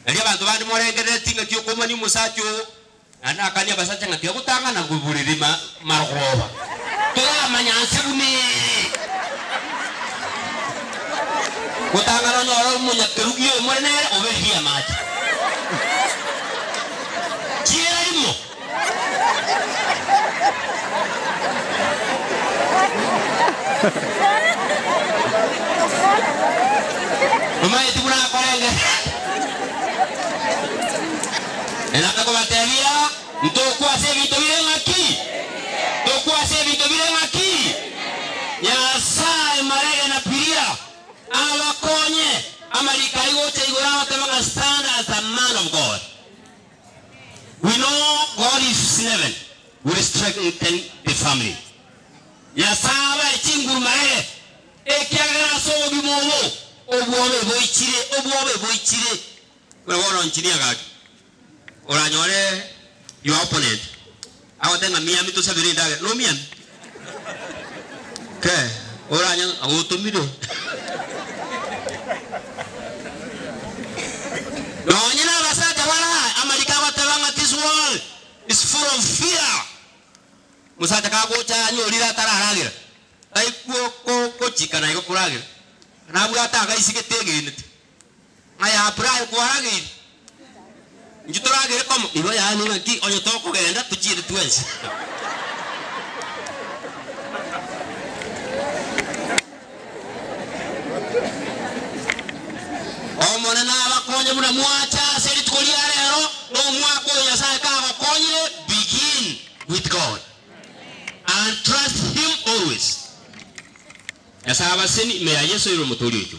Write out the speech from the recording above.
Nario abanto bande morengereretie ng'aki okomania omosacha oo, naende nakania abasacha ng'a tiga gotang'ana borere marogoba, toramanya nse buna ere. Gotang'ana onyore omonyakerugi oyo more nere oberirie amache. Chiira rimo. Tomaeti buna akorengereria. Enaka kobatebia, Ntokwa ase ebinto bire ng'aki? Tokwa ase ebinto bire ng'aki? Nyasae marege na piria abakonye. Amariko ayio gocha igoro agoteba ng'a stand as a man of God. We know God is in heaven will strengthen the family. Nyasae abae chinguru marege, ekiagera ase obogima obo obwobe boichire, obwobe boichire. Buna bono nchinia gaki, oranyore your opponent agote ng'a miami tosabere endagera, no miami? Ke, oranye ng'a otomire. Nonye nabasacha bare aa, amariko agoteba ng'a this world is full of fear. Omosacha kagocha anyorire atararagera, taikwo gochika naigo koragera, nabwate agaisigete egenete. Ng'a ya Abrahamu kwarageire, inchuo toragere komo. Igo yaani ng'aki onye tokogenda tochiire twensi. Omonene abakonye buna mwacha ase rituko ria rero, na omwaka oyo Nyasae kagokonyire, begin with God and trust him always. Nyasae abaseni ime ya Yeso ere omotoori oito.